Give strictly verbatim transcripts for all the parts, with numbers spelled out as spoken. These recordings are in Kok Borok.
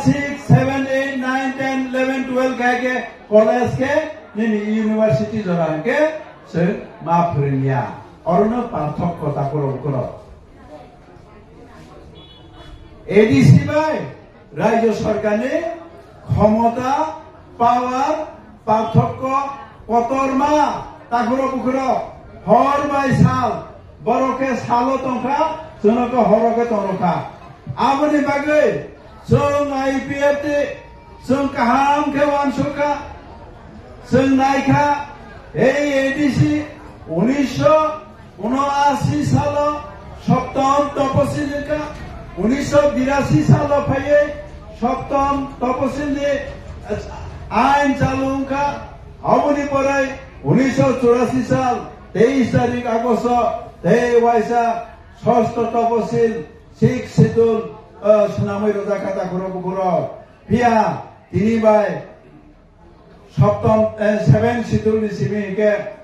six, seven, eight, nine, ten, eleven, twelve khe college khe nini university jora hwnkhe chwng ma phwrwngya. Orono parthokko takhurok bukhurok. A D C bai Rajya Sarkarni khomota, power, parthokko kotorma takhurok bukhurok. Hor bai sal, borok khe salo tongkha, chwngno khe horo khe tongkha. Aboni bagwi chwng I P F T, chwng kaham khe uansukha, chwng naikha, ei A D C unisho unoashi salo Saptam Tapasil wngkha, unisho birashi salo phaiwi Saptam Tapasilni ain chalu wngkha. Aboni pore unisho churashi sal teis tarik Agosto tei waisa Sosto Tapasil, Sixth Schedule, ah, swnamwi rwjak kha takhurok bukhurok. Phiya tini bai Saptam, eh, Seventh Schedule ni simi hwnkhe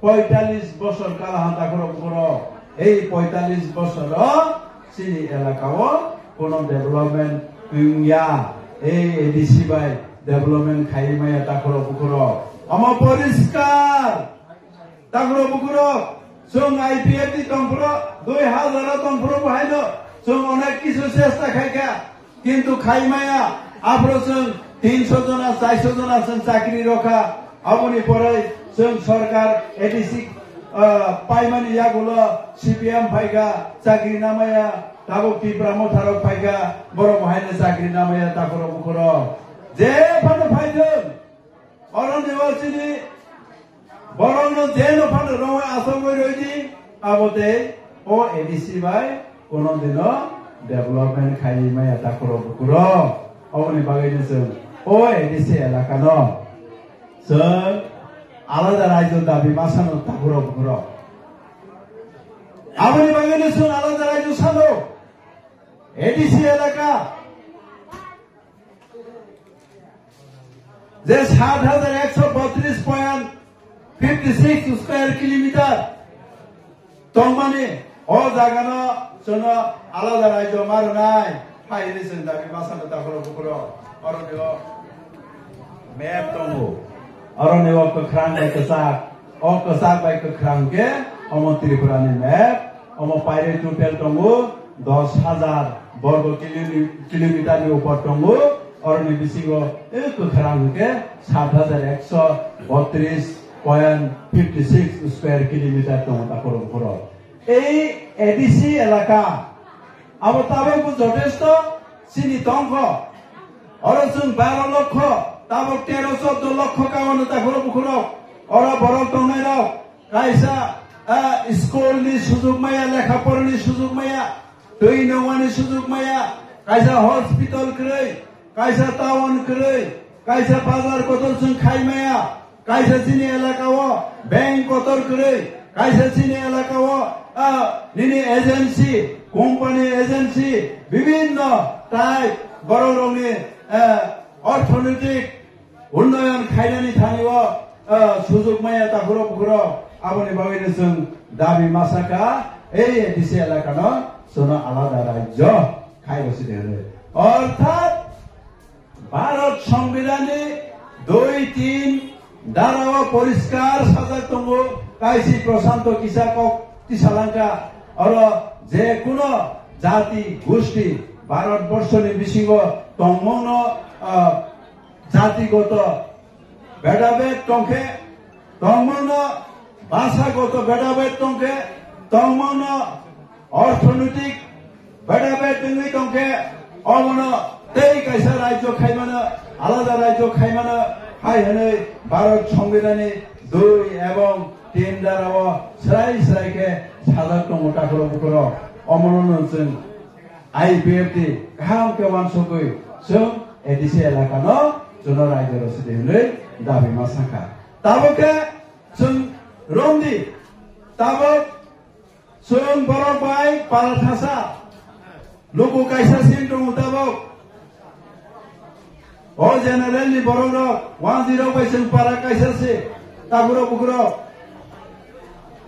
poitalis bosor kala han takhurok bukhurok. Ei poitalis bosor o chini elaka o kono development wngya. Ei A D C bai development khaiwi maya takhurok bukhurok. Omo poriskar. Takhurok bukhurok, chwng I P F T tongphuru, dui hazar o tongphuru bo haino chwng onek kisu chesta khaikha, kintu khaimaya, aphuru chwng tinso jona, chairso jona chwng chakri rokha. Aboni pore chwng sorkar A D C, ah, paimani yagulo C P M phaikha, chakri namaya, tabuk Tipra Motharok phaikha, borok bo haino chakri namaya, takhurok bukhurok. Je phano phaithwng, Oroni o chini borokno je no phano rongwi asogwi rwidi, abo tei o A D C bai kono dino development khaiwi maya takhurok bukhurok. Oboni bagwino chwng o A D C elakano chwng alada raijo dabi masano takhurok bukhurok. Aboni bagwino chwng alada raijo sano A D C elaka je sat hajar ekso botris point fifty six square kilometer tongmani o jagano chwngno alada raijo ma rwnai hai hwnwi chwng dabi masano takhurok bukhurok. Oroni o map tongo, oroni o kwkhrang bai kwchak. O kwchak bai kwkhrang khe omo Tripura ni map, omo pairwi total tongo dos hajar borgo kiloni-, kilometer ni upor tongo. Oroni bisingo e kwkhrang hwnkhe sat hajar ekso botris point fifty six square kilometer tongo takhurok bukhurok. Ei A D C elaka abo tabuk bo jotesto chini tongkho. Oro chwng baro lokho, tabuk tero chordo lokho kaono takhurok bukhurok. Oro borok tongnairok kaisa, ah, school ni sujuk maya, lekha porani sujuk maya, twi nungmani sujuk maya, kaisa hospital kwrwi, kaisa town kwrwi, kaisa bazar kotor chwng khai maya. Kaisa chini elaka o bank kotor kwrwi, kaisa chini elaka o, ah, nini agency, company agency, bibinno tai borok rokni, ah, orthonetik unnoyon khainani thani o, ah, sujuk maya takhurok bukhurok. Aboni bagwino chwng dabi masa kha, ei A D C elakano chwngno alada rajyo khaibo sidi hwnwi. Orthat Bharat Songbidanni dui tin darao poriskar sajak tongo, kaisi Prashanto kisa kok tisalangkha, oro je kuno jati, gusti Bharat Borshoni bisingo tongmungno, ah, jatigoto bedabed tongkhe, tongmungno bhasagoto bedabed tongkhe, tongmungno orthonoitik bedabed wngwi tongkhe, omono tei kaisa rajyo khaimano, alada rajyo khaimano hai hwnwi Bharat Songbidanni dui ebong tin darao srai srai khe sajak tongo takhurok bukhurok. Omono chwng I P F T kaham khe uansukwi chwng A D C elakano chwngno rajyo rw sidi hwnwi dabi ma sakha. Tabuk khe chwng romdi, tabuk chwng borok bai para thasa, luku kaisa sin tongo tabuk. O general ni borok rok, one zero bai chwng para kaisa se, takhurok bukhurok.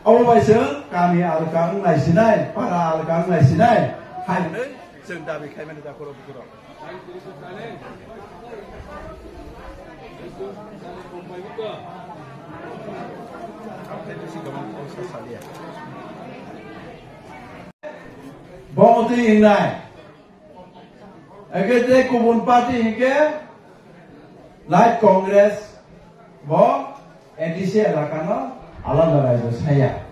Obo bai chwng kami alka wng nai sinai, para alka wng nai sinai, hai hwnwi chwng dabi khaimani takhurok bukhurok. Bo twi hingnai. Eke tei kubun party hinkhe Light Congress bo A D C elakano alada raijo saya.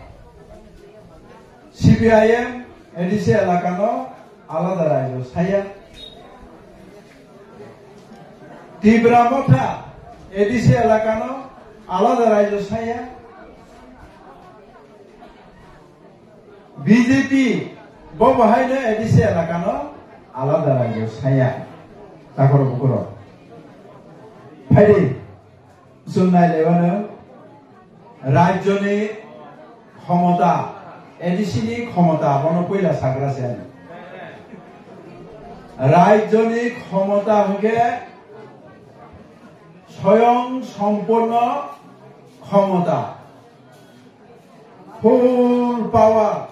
C P I M A D C elakano alada raijo saya. Tipra Motha A D C elakano alada raijo saya. B J P bo bahaino A D C elakano alada raijo saya. Takhoro bukhoro. Phaidi, chwng nailaibano rajyoni khomota, A D C ni khomota, bono puila sagra se. Rajyoni khomota hwnkhe soyong sompurno khomota. Full power.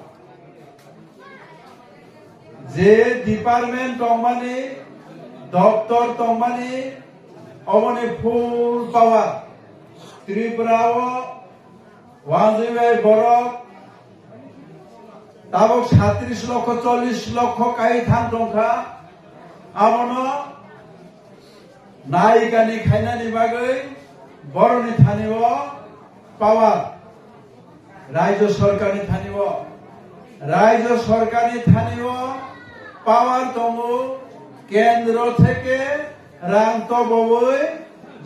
Je department tongmani, doptor tongmani, oboni full power. Tripura o wanjwi bai borok tabok satris lokho, chollis lokho kai thang tongkha. Abono naikani khainani bagwi borokni thani o power, Raijo Sorkarni thani o, Raijo Sorkarni thani o power tongo, kendro theke rang tobowi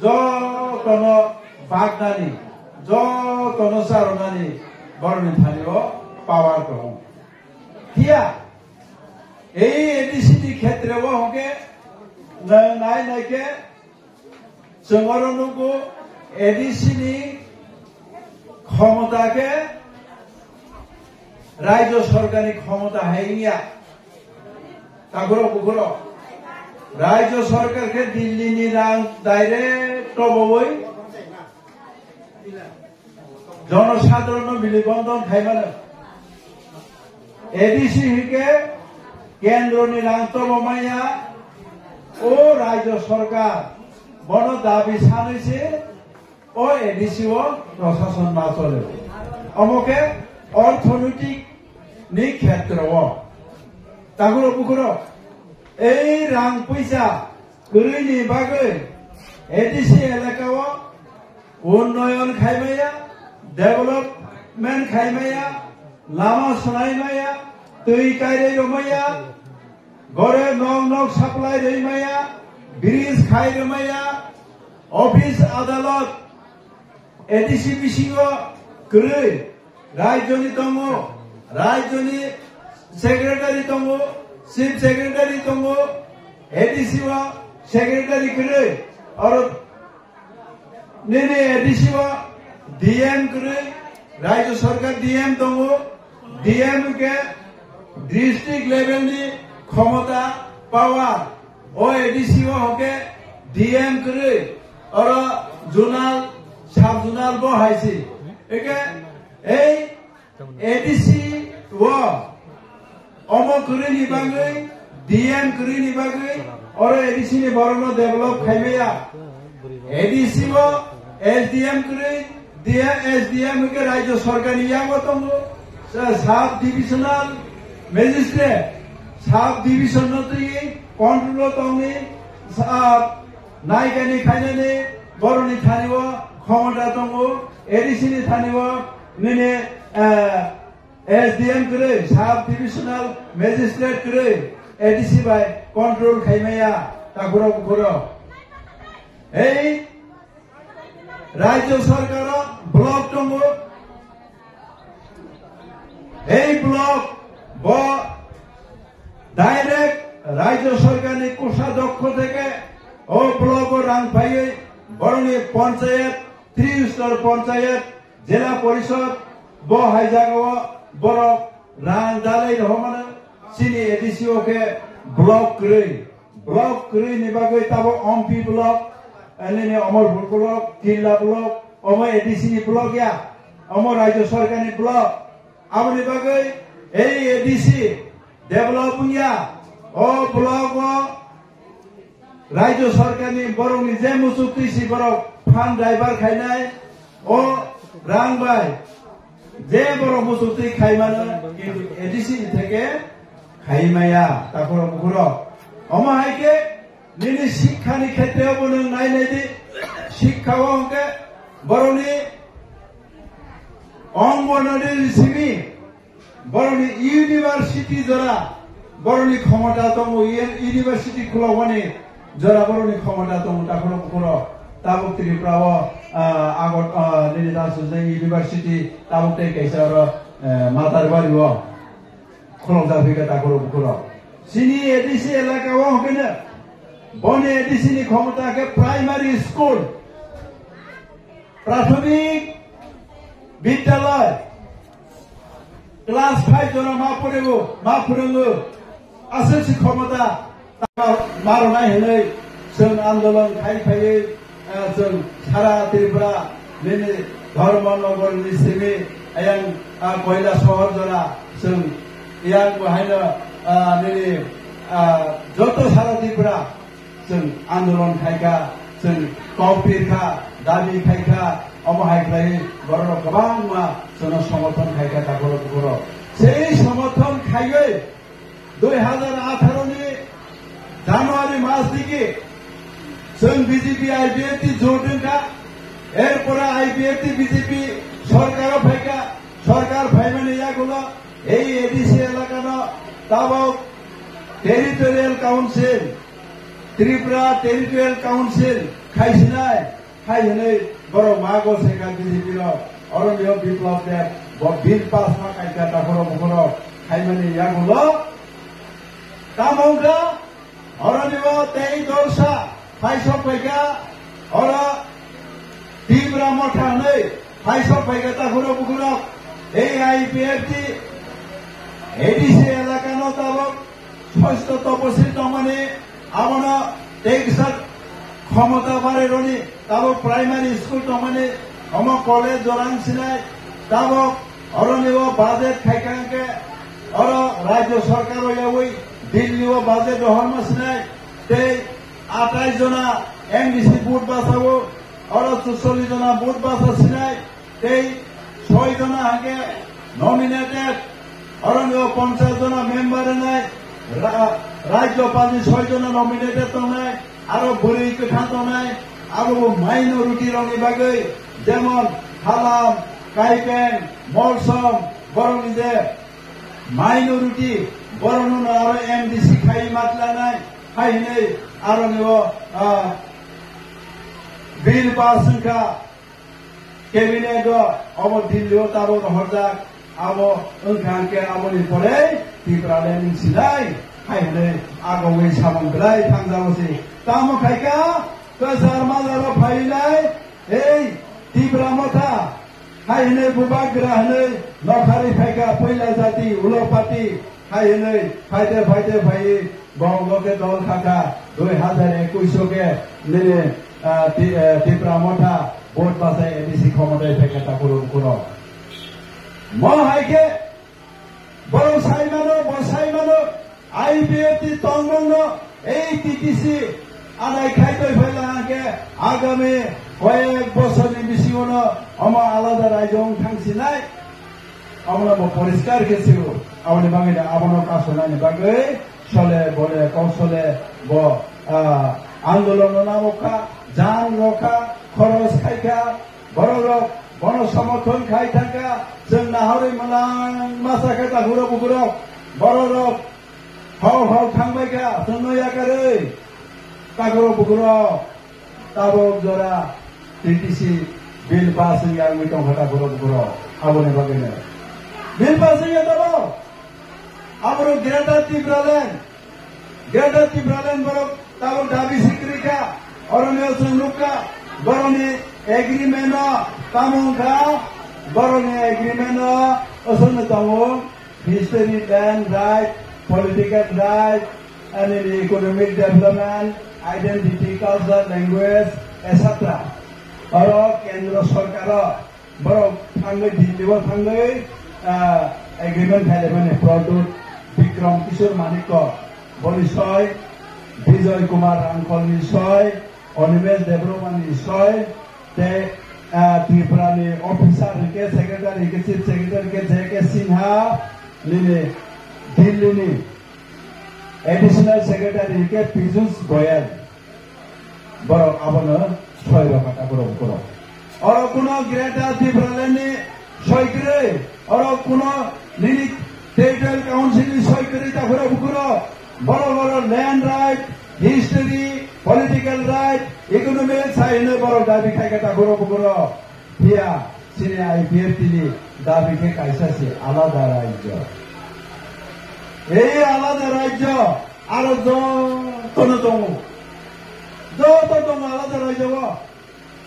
jotono bagnani, jotono charwnani borokni thani o power tongo. Phiya ei A D C ni khetre o hwnkhe nwng nai nai khe chwng oro nukgo A D C ni khomota khe Raijo Sorkarni khomota hai wngya. Takhoro bukhoro Raijo Sorkar khe Delhi ni rang direct tobowi jonosadharonno bilibondon khaimano. A D C hwnkhe kendroni rang tobo maya, o Raijo Sorkar bono dabi sanwi se o A D C o prosason ma chole. Omo khe orthonoitik ni khetra o. Takhoro bukhoro ei rang puisa kwrwini bagwi A D C elaka o unnoyon khaimaya, development khaimaya, lama swnaimaya, twi kairwi rwmaya, gore nok nok supply rwimaya, bridge khai rwmaya, office adalot A D C bisingo kwrwi rajyoni tongo, rajyoni secretary tongo, chief secretary tongo, A D C o secretary kwrwi, oro nini A D C o D M kwrwi, Rajya Sarkar D M tongo, D M ke district level ni khomota, power, o A D C o hoke D M kwrwi, oro zonal, sub zonal bo hai si. Eke ei A D C o omo kwrwi ni bagwi, D M kwrwi ni bagwi, oro A D C ni borok no develop khai maya. A D C o S D M kwrwi, D M, S D M hwnkhe Rajya Sarkar ni yango tongo, sa-, sub divisional magistrate, sub division no twi control o tongni, sa-, naikani khainani boroni thani o khomota tongo, A D C ni thani o nini, eh, S D M kwrwi, sub divisional magistrate kwrwi, A D C bai control khai maya, takhuro bukhuro. Ei Rajya Sarkaro block tongo. Ei block bo direct Rajya Sarkarni kosa dokho theke o block o rang phaiwi borokni panchayat, tri stor panchayat, Jila Porishod bo hai jagao borok rang dalai rohormano chini A D C o khe block kwrwi. Block kwrwi ni bagwi tabok Ompi block, nini Omorpur block, Killa block, omo A D C ni block ya, omo Rajya Sarkar ni block. Aboni bagwi ei A D C develop wngya, o block o Rajya sarkarni borokni je muchuk twi si borok phan daibar khainai, o rang bai je borok muchuk twi khaimano, kintu A D C ni theke khaimaya, takhurok bukhurok. Omo hai khe nini sikhani khetreo bo nwng nai nai di, sikha o hwnkhe borokni Anganwadi ni simi borokni university jora, borokni khomota tongo, uni-, university khulokmani jora borokni khomota tongo, takhurok bukhurok. Tabuk Tripura o, ah, Agot-, ah, nini Rajshahi University, tabuk tei kaisa oro, eh, Matarbari o khulokjak phi kha, takhurok bukhurok. Chini A D C elaka o hwnkhe no, boni A D C ni khomota khe primary school, Prathomik Bidyalay, class five jora ma porigo, ma phwrwngo, aswk se khomota ma rwnai hwnwi chwng andolon khai phaiwi, ah, chwng sara Tripura nini Dharmanagar ni simi ayang, ah, Koila sohor jora chwng yang bo haino, ah, nini, ah, joto sara Tripura chwng andolon khai kha, chwng kok pir kha, dabi khai kha, omo hai khlaiwi bororok kwbangma chwngno somorthon khai kha, takhurok bukhurok. Sei somorthon khaiwi dui hazar atharo ni January mas digi chwng B J P I P F T jot wng kha, erpore I P F T B J P sorkaro phai kha, sorkar phaimani yagulo ei A D C elakano tabok Territorial Council, Tripura Territorial Council khaisinai, hai hwnwi borok ma go se kha B J P rok. Oro ni o Biplab Deb bo bill pass ma khai kha, takhurok bukhurok khaimani yagulo tamo wng kha, oro ni o tei dorsa hai sok pai kha, oro Tipra Motha hwnwi hai sok pai kha, takhurok bukhurok A I P F T A D C elaka no tabok soisto toposil tongmani, abono tei kisa khomota barironi, tabok primary school tongmani, omo college jorang sinai, tabok oroni o budget khaikha hwnkhe oro rajyo sorkar o yaui Delhi o budget rohorma sinai, tei atais jona M D C vote basa o, oro chuchollish jona vote basa sinai, tei soi jona hwnkhe nominated, oroni o ponchash jona member wngnai, ra-, Rajyapalni soi jona nominated tongnai, aro bwrwi kwthang tongnai, abo bo minority rokni bagwi, jemon Halam, Kaipeng, Molsom, borokni je minority, borokno aro M D C khai matlanai, hai hwnwi aroni o, ah, bill pass wngkha. Cabinet o obo Delhi o tabok rohorjak, abo wngkha hwnkhe aboni pore Tipraland wng sinai hai hwnwi agogwi samung belai thangjago se. Tamo khaikha kwchar majaro phainai ei Tipra Motha hai hwnwi bubagra hwnwi nokharwi phaikha puila jati ulo party hai hwnwi phaite phaite phaiwi Bongno khe dol khakha, dui hazar ekush o khe nini, ah, Ti-, eh, Tipra Motha vote bachai A D C khomotai phaikha takhurok bukhurok. Mo hai khe borok sai mano, bo sai mano, I P F T tongmungno ei T T C adai khai toi phai lang khe agami koyek bosorni bisingono omo alada raijo wng thang sinai. Abono bo poriskar khe sio. Aboni bagwi da abono kasonani bagwi sole bole kok sole bo, ah, andolon no namo kha, jang rok kha, khoros khai kha, borok rok bono somorthon khai thang kha, chwng nahorwi mwlang masa khe takhurok bukhurok, borok rok hor hor thang bai kha, chwngno yakarwi takhurok bukhurok. Tabok jora T T C bill pass wngya wngwi tongkha takhurok bukhurok. Aboni bagwino bill pass wngya tabok. Aborok Greater Tipraland, Greater Tipraland borok tabok dabi sikri kha. Oroni o chwng nukha, boroni agreement o tamo wngkha, boroni agreement o osokno tongo. History, land right, political right, and in economic development, identity, culture, language, et cetera. Oro kendro sorkaro borok thangwi Delhi o thangwi, ah, agreement khaimani Pradyut Bikram Kishore Manikya boni soi Bijoy Kumar Rangkholni soi, Animesh Debbarmani soi, tei, ah, Tripurani officer hwnkhe secretary hwnkhe chief secretary hwnkhe J K Sinha, nini Delhi ni additional secretary hwnkhe Piyush Goyal. Borok abono soi rok kha, borok bukurok. Oro kuno Greater Tipraland ni soi kwrwi, oro kuno nini Territorial Council ni soi kwrwi, ta borok bukurok. Borok oro land right, history, political right, economic sai hwnwi borok dabi khai kha, ta borok bukurok. Phiya chini I P F T ni dabi khe kaisa se alada rajyo. Ei alada rajyo aro jotono tongo. Joto tongo alada rajyo o.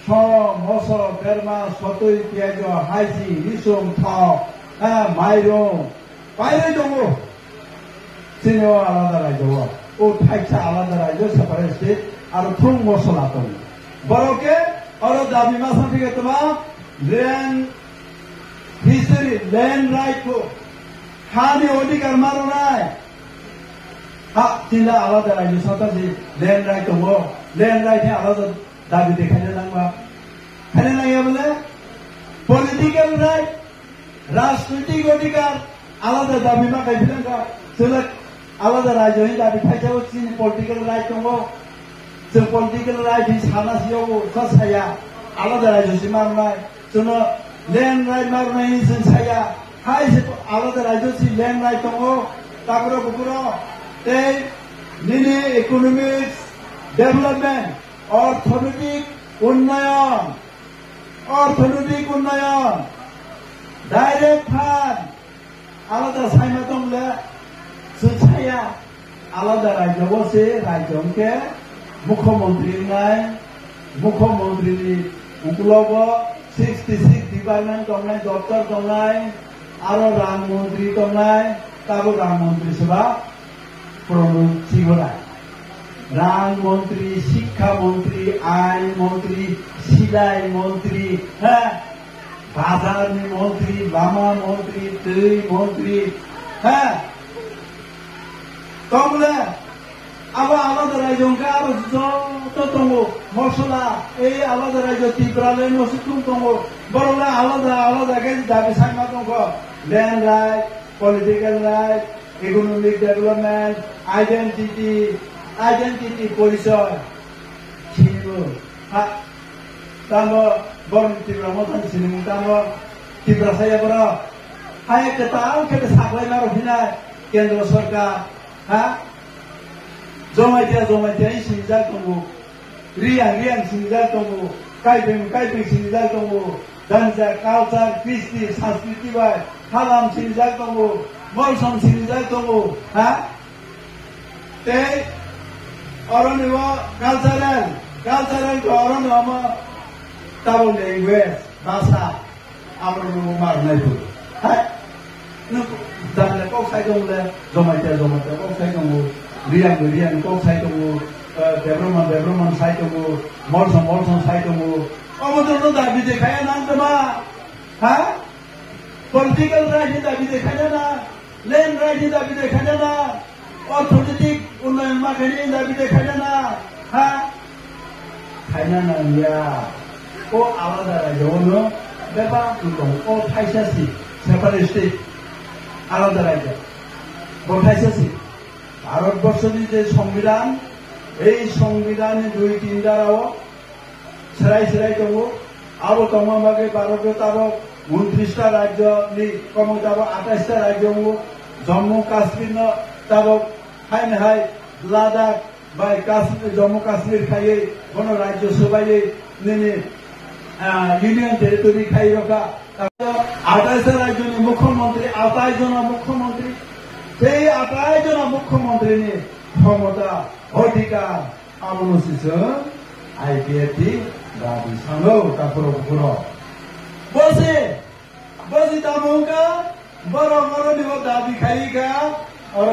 Som, moso, berma, sotwi, piyajo, haisi, risum, thok, ha, mairung, pairwi tongo. Chini o alada rajyo o. O thaisa alada rajyo, separate state, aro thung mosola tongo. Borok khe oro dabi ma sa thike tma, land history, land right ko, hani odhikar ma rwnai. Ha, chini alada rajyo sata si land right tongo, land right he alada dabi de khaina nangma. Khaina nangya bole political right, rajnitik odhikar, alada dabi ma khai philangkha. Chwla alada rajyo hin dabi khaijao, chini political right tongo. Chwng political right hin sana siyogo, sa saya. Alada rajyo si ma rwnai. Chwngno land right ma rwnai hin chwng saya. Hai se alada rajyo si land right tongo. Takro bukuro. Tei nini economics development, orthonoitik unnayon, orthonoitik unnayon, direct fund, alada saima tong le, chwng saya, alada rajyo o se rajyo hwnkhe mukhyamantri wngnai, mukhyamantri ni ukulogo sixty six department tongnai, doptor tongnai, aro rang montri tongnai, tabuk rang montri se ba Pramod Tripura. Rang montri, sikha montri, ain montri, silai montri, ha? Bazar ni montri, lama montri, twi montri, ha? Tongmole, abo alada rajyo hwnkhe aro joto tongo, mosola, ei alada rajyo Tipraland no se tung tongo, borok le alada alada khe dabi saima tongkho, land right, political right, economic development, identity, identity porichoy. Sinibo, ha, tamo, borok Tipra Motha ni sinimung tamo, Tiprasa ya borok. Hai kwtal khe saklai ma rok hinai, Kendro Sorkar, ha? Jamatia, Jamatia hi sinijak tongo. Riang, Riang sinijak tongo, Kaipeng, Kaipeng sinijak tongo, Danja, culture, kristi, sanskriti bai halam sinijak tongo, Molsom sinijak tongo, ha? Tei oroni o cultural, cultural to oroni omo tabo language, bhasha. Abo rwngmung ma rwnai bo. Hai. Nwng Danja kok sai tongo le, Jamatia, Jamatia kok sai tongo, Riang bo Riang kok sai tongo, eh, Debbarma, Debbarma sai tongo, Molsom, Molsom sai tongo. Obo to no dabi de khaya nang tama. Ha? Political right ni dabi de khaya na. Land right ni dabi de khaina na, orthodoxic unnayon ma khaina ni dabi de khaina na, ha? Khaina nangya. O alada rajyo no bebak tong, o thaisa si, separate state, alada rajyo. Bo thaisa si. Bharat borso ni je Songbidan, ei Songbidan ni dui tin dara o, Serai serai tongo. Abo tongma bagwi Bharat o tabok untris ta rajyo ni, komon tabok atais ta rajyo wngo. Jammu Kashmir no tabok haino hai Ladakh bai Kashmir, Jammu Kashmir khaiwi bono rajyo swbaiwi nini, ah, Union Territory khai rokha. Atais ta rajyo ni mukhyamantri, atais jona mukhyamantri, tei atais jona mukhyamantri ni khomota, odhikar, Abono siswng I P F T dabi sano takhurok bukhurok. Bosi, bosi tamo wngkha, borok oroni bo dabi khai kha, oro